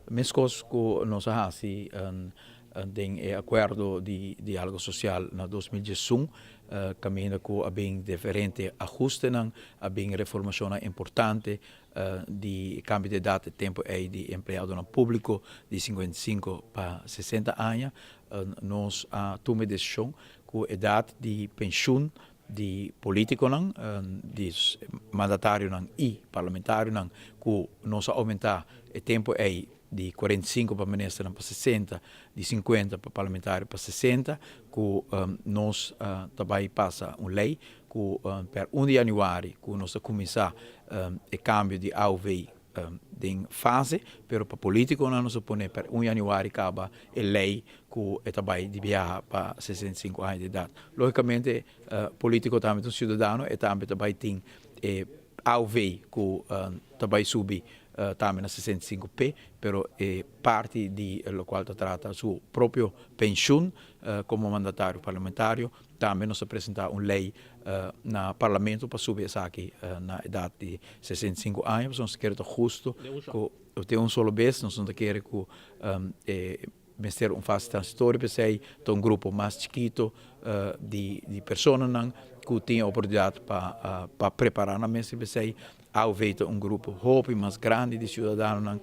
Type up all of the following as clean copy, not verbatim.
Meskos ku nos a hasi den e akuerdo di diálogo sosial na 2011, kaminda ku a bin diferente ahustenan, a bin reformashonnan importante di kambio di edat e tempu ei di empleadonan públiko di 55 pa 60 aña. Nos a tuma e desishon ku edat di penshun di polítikonan, di mandatarionan i parlamentarionan, ku nos a oumentá e tempu ei di 45 pa ministernan pa 60, di 50 pa parlamentario pa 60, ku nos ta bai pasa un lei ku per 1 di yanüari ku nos ta kuminsá e kambio di AOV den fase, pero pa polítikonan nos a pone per 1 yanüari kaba e lei ku e ta bai di biaha pa 65 aña di edat. Lógikamente, polítiko tambe ta un siudadano, e tambe ta bai tin e AOV ku ta bai subi tambe na 65 p'e, pero e parti di lokual ta trata su propio penshun komo mandatario parlamentario, tambe nos a presentá un lei na parlamento pa subi esaki na edat di 65 aña, pasobra nos ta kere ta husto ku den un solo bes. Nos no ta kere ku e mester un fase transitorio, p'esei ta un grupo mas chikito di personanan ku tin e oportunidat pa prepará nan mes. P'esei AOV ta un grupo hopi mas grandi di siudadanonan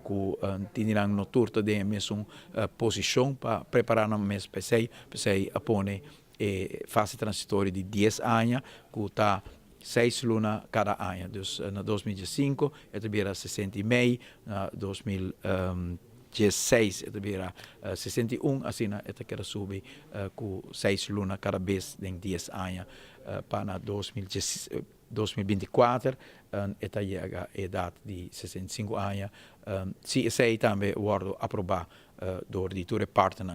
ku tin di nan no tur ta den e mesun posishon pa prepará nan mes pa esei. P'esei a pone e fase transitorio di 10 aña ku ta 6 luna kada aña. Dus na 2015 e ta bira 60 i mei, na 2016 e ta bira 61, asina e ta keda subi ku 6 luna kada bes den 10 aña pa na 2024 e ta yega edat di 65 aña, si esei tambe wòrdu aprobá dor di tur e partnernan.